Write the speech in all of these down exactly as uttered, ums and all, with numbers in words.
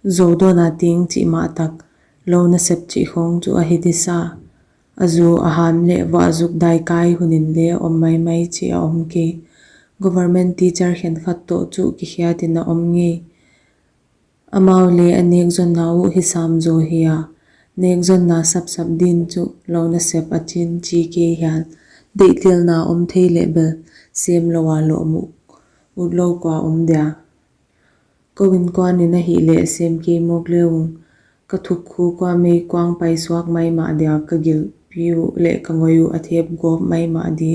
Zou dawn a teng chih mah tak, lou nasep chih khong chu ahi disa. A zu a ham leh vuah zuk dai kai hun in leng om maimai chih a om kei. Government teacher khenkhat toh chu kikhiat in a om ngei. Amau leng a nek zonna uh hi sam zaw hi a, nek zonna sapsap din chu lou nasep a chin chi kei hial. Deihtelna om thei leh bel, sem lou a lou mu, ut lou kua om dia. Kou innkuan in ahihleh sem kei mawk le ung. Ka thuk khu kua mei kuang pai suak maimah dia, ka gilpi uh leh ka ngoi uh a thep gawp maimah di.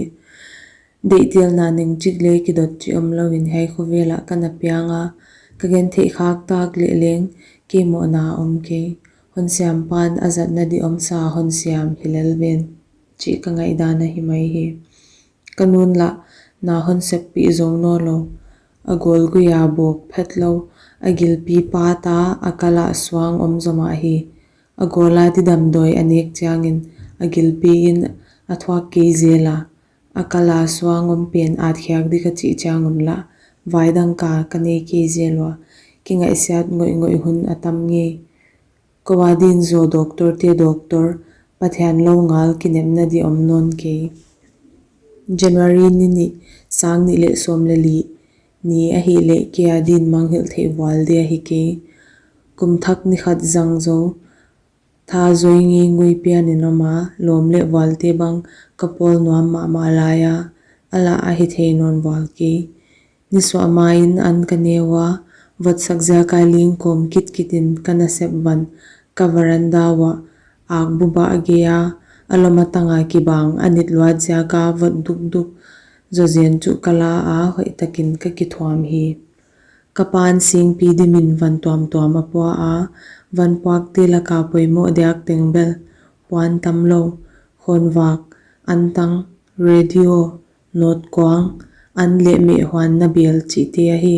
Deihtelna neng chik leng kidot chih om lou in hiai khovel ah ka na piang a, ka gentheih khak tak leh leng kei mohna om kei. Hon siam pan a zatna di omsa hon siam hi lel ven chih ka ngaihdan ahi mai hi. Ka nu'n lah na hon seppih zou nawnlou. A gawl gui a bawk phet lou, a gilpi pat a, a kal ah suang om zaw mah hi. A gawl a di damdawi a nek chiangin a gilpi in a thuak kei zel a, a kal a suang om pen atkhiak di ka chih chiang un lah, vai dangka ka nei kei zel ua, kingaihsiat ngoihngoih hun a tam ngei. Kou a din zaw doctor te doctor, Pathian lou ngal kinepna di om nawn kei. January ni nih, sang nih leh sawm leh li ni ahihleh kei a din manghilh theih vual di ahi kei. Kum thak ni khat zang zou, tha zoi ngei ngui pian in om a, lawm leh vualte bang ka pawl nuam mahmah lai a, a lah ahi thei nawn vual kei. Nisuah ma in an ka ne ua, vot sak ziak a ling kawm kitkit in ka nasep van ka veranda uah, ak bup ah a gei a, a lom a tang a kibang a nit luat ziak a vot dukduk zaw zen chu ka la a, hoihtak in ka kithuam hi. Ka pa'n singpi dim in van tuamtuam a pua a, van puakte lak a poimoh diak teng bel puan tam lou, khawnvak, antang, radio, nawtkuang, an leh meh huanna bel chihte ahi.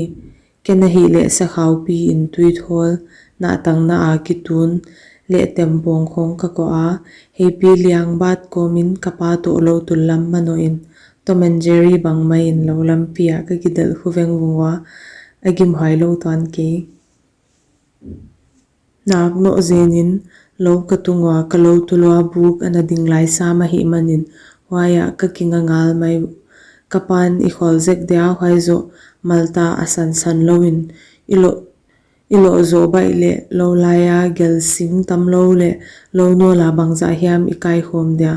Ken ahihleh sakhaupi in tuithawl, nahtangna a kitun leh tempawng khong ka koh a, heipi liang bat kawm in ka pa toh lou tul lam manoh in Tom and Jerry bang mai in lou lampi ah ka kidelh khu vengvung ua, a gimhuai lou tuan kei. Nak noh zen in lou ka tung ua, ka lou tul ua buk ana ding lai sam ahih man in huai ah ka kinga ngal mai uh. Ka pa'n i khawl zek dia, huai zoh Malta a sansan lou in i loh, i loh zoh baih leh lou lai a gel sing tam lou leh lou nawl a bangzah hiam i kaikhawm dia.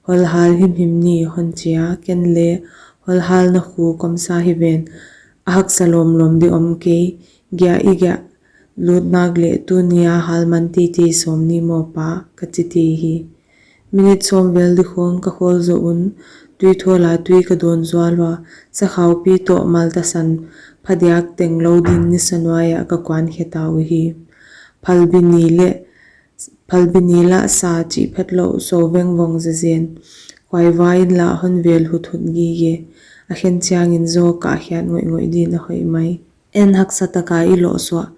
Hol hal himhim ni, hon chi a, ken leng hol hal na khu kawmsa hi ven. A haksa lawmlawm di om kei, giah i giah lut nak leh tuni a hal man teitei sawm ni maw pa, ka chi tei hi. Minute sawm vel di khong ka khawl zoh un, tuithawl a tui ka dawn zual ua, sakhaupi toh Malta san phadiak teng lou din nisa nuai ah ka kuan khe ta uhi. Phalbi ni leh, phalbi ni lah sa chih phet lou sou vengvung zazen. Khuaivai in lah hon vel huthut gige. A khen chiang in zaw ka khiat ngoihngoih din a hoih mai. En haksa tak a i loh suah,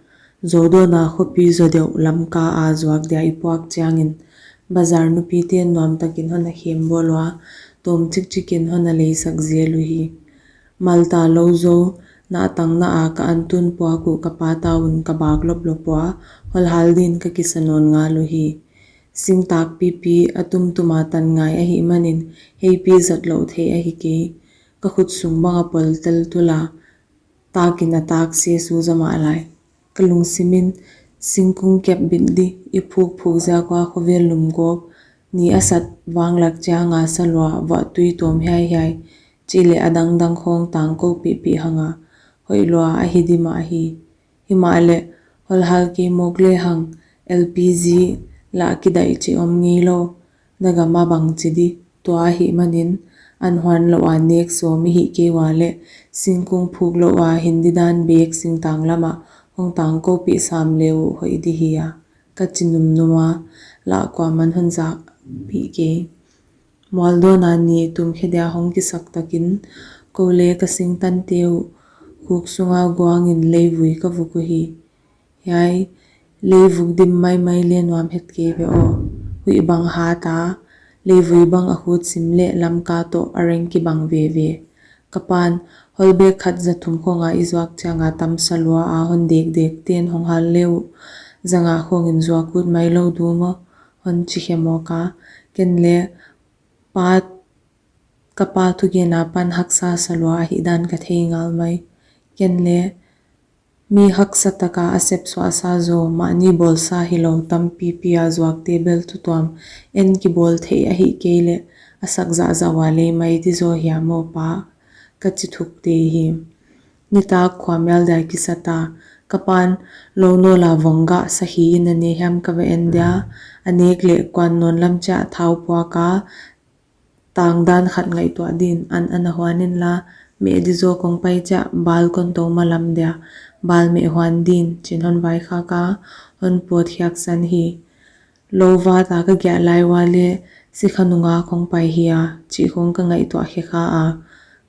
zou dawn a khopi zaw deuh Lamka a zuak dia i puak chiang in, bazar nupite'n nuam tak in hon a khem bawl ua, tawm chikchik in hon a leisak zel uhi. Malta lou zou, nahtangna a ka antun puak uh ka pa ta un ka bak loplop ua, hol hal din ka kisa nawn ngal uhi. Singtak pipi a tumtum a tan ngai ahih man in heipi zat lou theih ahi kei. Ka khut sung bang a pol tel tul a, tak in a tak se su zaw mah lai. Ka lungsim in singkung kep bit di, i phukphuk ziak ua khovel lum gawp, ni a sat vanglak chiang a sa lua vuah tui tawm hiaihiai, chih leh a dangdang khong tangkoupihpih hang a, hoih lua ahi di mah hi. Himahleh, hol hal kei mawk lehang, L P G lah kidaih chih om ngei lou, na gam a bang chi di, tua ahih man in, an huan lou a nek sawm i hih kei ua leh, singkung phuk lou a hin di dan bek singtang lam ah hong tangkoupih sam le uh hoih di hi a, ka chi numnum a, lah kuaman hon zakpih kei. Mual dawn a ni tum khe dia hong kisak tak in, kou leh ka singtante uh khuk sung a guang in leivui ka vuk uhi. Hiai, leivuk dim maimai leng nuam het kei ve aw. Huih bang hat a, leivui bang a khut sim leh Lamka toh a reng kibang veve. Ka pa'n, "Hall bag khat za thum khong a i zuak chiang a tam sa lua a, hon dekdek ten hong hal le uh, za nga khong in zuak ut mai lou dum aw," hon chi khe mawk a. Ken leng, pa, ka pa thugen apan haksa sa lua ahihdan ka thei ngal mai. Ken leng, "Mi haksa taka a sep suahsa zaw, mahni bawlsa hilou, tampipi a zuakte bel thu tuam, en kibawl theih ahih kei leh, a sak zahzah ua lei mai di zaw hia maw pa?" ka chi thuk tei hi. Nitak khuamial dia kisa ta, ka pa'n lou nawl a vong gah sakhi in a ne hiam ka va en dia, a nek leh kuan nawn lam chiah thau puak a, tang dan khat ngaihtuah din an ana huan inla, "Meh di zaw kong pai chiah, bal kon tou malam dia, bal meh huan din," chi'n hon vaikhak a, hon pawt khiak san hi. Lou vat a ka giah lai ua leng, sikha nung a kong pai hi a, chih khong ka ngaihtuah khe kha a,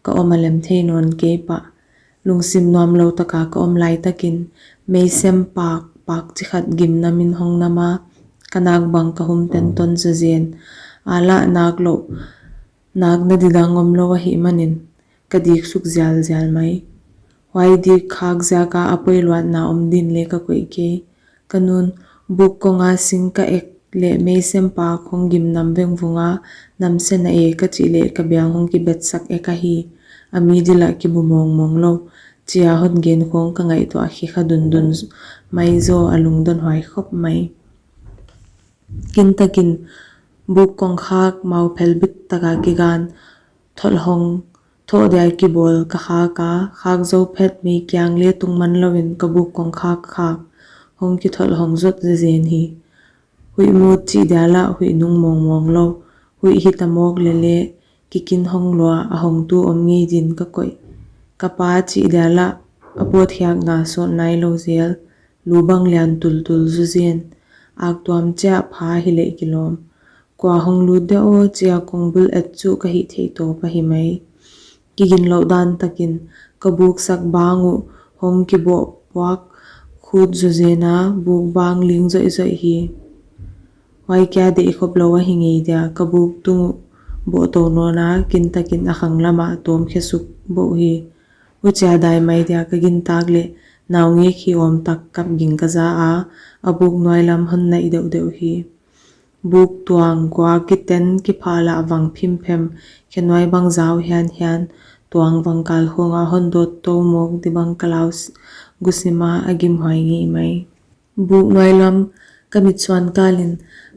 ka om a lem thei nawn kei pah. Lungsim nuamlou taka ka om lai takin, meisem pak, pak chi khat gimnam in hong nam a, ka nak bang ka hum tenton zazen. A lah nak lou, nak na didang omlou ahih manin, ka dik suk zialzial mai. Huai dik khak ziak a a poiluatna om din leng ka koih kei. Ka nu'n, "Buk kong a sing ka ek leh meisem pak hong gimnam vengvung a, namse na e," ka chih leh ka biang hong kibetsak ek ahi. "A mi di lah kibu mawngmawng lou," chia hon gen khong ka ngaihtuah khe kha dundun mai zaw, a lungdon huai khop mai. Kintakin buk kong khak mau phel bit taka kigan, tholh hong thoh dia kibawl ka khak a, khak zou phet mei kiang leng tung man lou in ka buk kong khak khak hong kitholh hong zot zezen hi. Huih mut chih dia lah huih nung mawngmawng lou, huih hita mawk leh leng kikin hong lua a hong tu om ngei din ka koih. Ka pa chih dia lah a pawt khiakna sawt nailou zel, lu bang lian tultul zu zen. Ak tuam chiah pha hileh kilawm. Kua hong lut dia aw chia kong bul et chu ka hih theih tawp ahi mai. Kiginlouh dan takin ka buk sak bang uh hong kibawh puak khut zu zen a, buk bang ling zoihzoih hi. Huai kia deih khop lou ahi ngei dia, ka buk tung uh bawh tou nawn a, kintakin a khang lam ah tawm khe suk bawh hi. Huchia dai mai dia ka gintak leh, naungek hi awm tak kap ging ka za a, a buk nuai lam hon naih deuhdeuh hi. Buk tuang kua kiten kipha lah vang phimphem, khe nuai bang zau hianhian, tuang vang kal khong a hon dawt tou mawk di bang ka lau s-, gusim a, a gimhuai ngei mai. Buk nuai lam ka mitsuan kal in,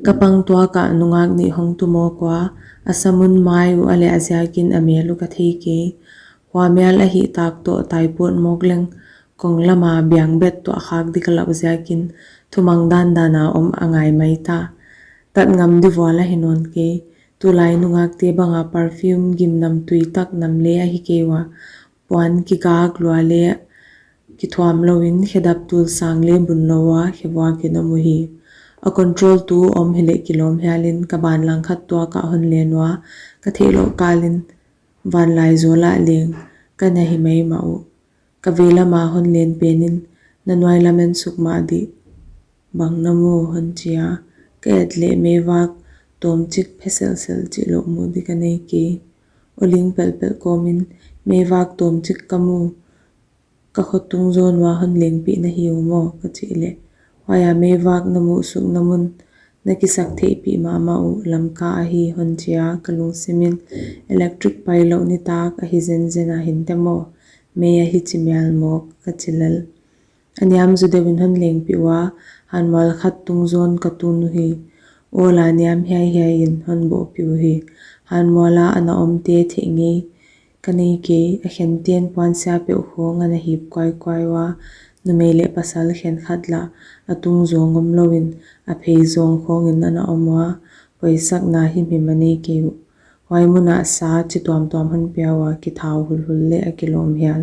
ka pang tuak ah nungak nih hong tu mawk ua, a samun mai uh a leh a ziakin a mel uh ka thei kei. Khuamial ahih tak toh tai pawt mawk leng, kong lam a biang bet tuah khak di ka lauh ziakin, thumang dandan a om a ngai mai ta. Tat ngam di vual ahi nawn kei. Tulai nungakte bang a perfume gimnam tui tak nam leng ahi kei ua. Puan kigak lua leh kithuam lou in, khedap tul sang leng bun lou ua, khevuak in om uhi. A control tu om hileh kilawm hial in ka ban langkhat tuak ah hon len ua, ka theihlouh kal in vanlai zawl ah leng ka na hi maimah uh. Ka veilam a hon len pen in, "Na nuai lam en suk mah di, bang na mu?" hon chi a. Ka et leh meivak tawmchik phe selhselh chih louh mu di ka nei kei. Aw ling pelhpelh kawm in, "Meivak tawmchik ka mu, ka khotung zawn ua hon lengpih na hi uh maw?" ka chih leh, "Huai a meivak na muh sukna mun, na kisak theihpih mahmah uh Lamka ahi," hon chi a. Ka lungsim in, "Electric pailouh nitak ahi zenzen a hinte maw, mei ahi chi mial mawk," ka chi lel. A niam zu deuh in hon lengpih ua, hanmual khat tung zawn ka tun uhi. Awl a niam hiaihiai in hon bawhpih uhi. Hanmual a ana omte theih ngei ka nei kei, a khente'n puansia peuh khong ana hip kuaikuai ua, numei leh pasal khenkhat lah a tung zawng omlou in, a phei zawng khong in ana om ua, poisakna himhim a nei kei uh. Huai mun ah sa chi tuamtuam hon pia ua, kithau hulhul leh a kilawm hial.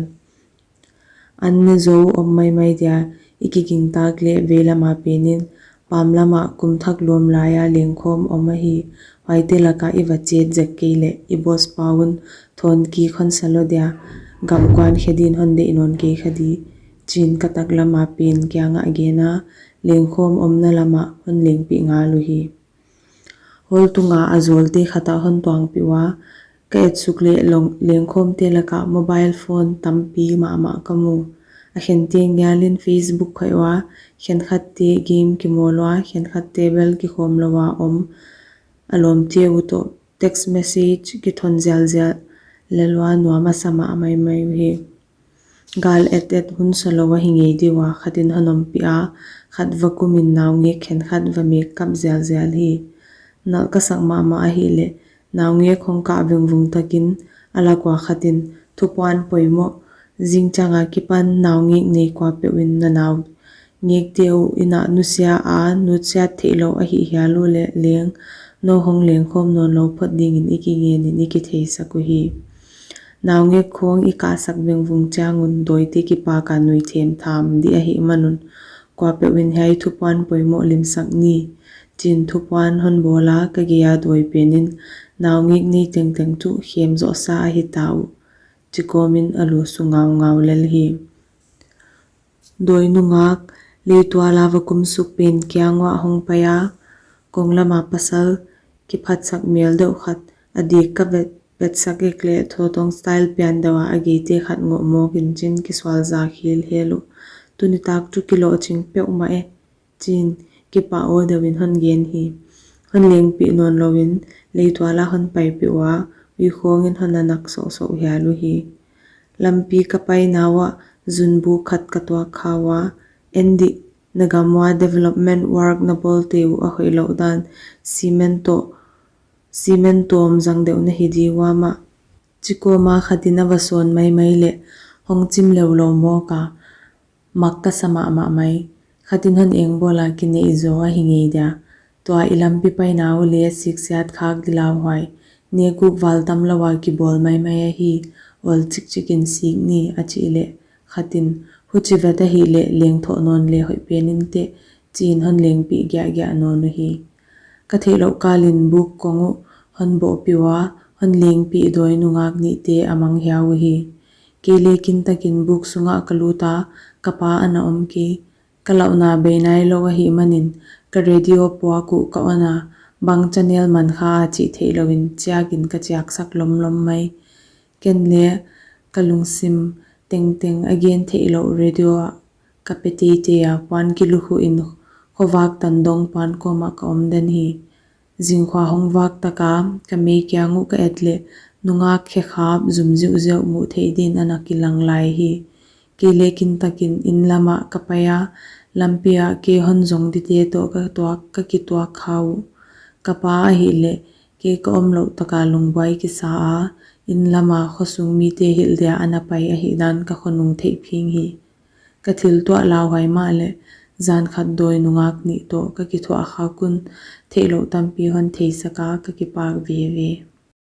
An ne zou om maimai dia, i kiging tak leh veilam a pen in, pam lam ah kum thak lawm lai a lengkhawm om ahi. Huaite lak ah i va chet zek kei leh, i boss pa un thawn kik hon sa lou dia, gamkuan khe din hon deih nawn kei kha di, chi'n ka taklam a pen kiang ah gen a, lengkhawm omna lam ah hon lengpih ngal uhi. Hall tung a a zawlte khat ah hon tuangpih ua, Ka etsuk leh leng, lengkhawmte laka mobile phone tampi mahmah ka mu. A khente ngialin Facebook khoih ua, khenkhatte game kimawl ua, khenkhatte bel kikhawm lou ua om. A lawmte uh toh text message kithon zialzial lel ua, nuam a sa mahmah mai uhi. Gal et et hun sa lou ahi ngei di ua, khatin hon ompih a, khat va kumin naungek khenkhat va mek kap zialzial hi. Nalh ka sak mahmah ahihleh, naungek hong kah vengvung takin, a lak ua khatin, thupuan poimoh, zingchiang akipan naungek nei kuapeuh in na nau ngekte uh inn ah nusia a, nutsiat theihlouh ahih hial uleh leng, nou hong lengkhawm nawnlou phot dingin i kingenin i kitheisak uhi. Naungek khawng i kahsak vengvung chiang un dawite kipak a nui themtham di ahihman un, kuapeuh in hiai thupuan poimoh limsak ni, chiin thupuan hon bawl a, ka gei a dawi pen in, naungek nei tengteng chu khem zoh sa ahi ta uh, chi kawmin a lu su ngaungau lel hi. Dawi nungak, leitual a va kum suk pen kiang uah hong pai a, konglam a pasal kiphatsak mel deuh khat, a dik ka vet, vetsak ek leh thotong style pian deuh a, a geite khat ngoh mawk in chin kisual zak hilhel uh. Tuni tak chu kilohching peuhmah e, chiin kipah aw deuh in hon gen hi. Hon lengpih nawnlou in, leitual a hon paipih ua, ui khawngin hon na nak sohsoh hial uhi. Lampi ka paina uah zunbuk khat ka tuak kha ua, en dih, na gam ua development work na bawlte uh a hoihlouh dan, cement toh, cement tawm zang deuh na hi di ua mah, chi kawma khatin a va sawn maimai leh, hong chim leulou mawk a, mak ka sa mahmah mai. Khatin hon engbawl a, kineih zaw ahi ngei dia, tua i lampi paina uh leh siksiat khak di lauhuai, nek uk val tam lou a kibawl maimai ahi, awl chikchik in sik ni, a chih leh, khatin, huchi vet ahihleh lengthoh nawn leh hoih pen inteh, chiin hon lengpih giahgiah nawn uhi. Ka theihlouh kalin buk kong uh hon bohpih ua, hon lengpih dawi nungak nihte a mang hiau uhi. Kei leh kintakin buk sungah ka lut a, ka pa ana om kei. Ka lauhna bei nailou ahihmanin, ka radio puak uh ka on a, bang channel man kha a chih theihlouhin chiakin ka chiaksak lomlom mai. Ken leh ka lungsim tengteng a gen theihlouh radio ah ka pe teitei a, puan kilukhuh in khovak tan dong puan kawmah ka om den hi. Zingkhua hong vak taka ka mei kiang uh ka et leh, nungak khekhap zum ziuziau muh theih din ana kilang lai hi. Kei leh kintakin inn lamah ka pai a, lampi ah kei hon zong dite toh ka tuak, ka kituak kha uh. Ka pa ahihleh, kei ka omlouh taka lungbuai kisa a, inn lama khosung mite hilh dia ana pai ahihdan ka khonung theih phing hi. Ka thil tuah lauhuai mahleh, zan khat dawi nungak nih toh ka kithuah khak un, theihlouh tampi hon theisak a, ka kipak veve.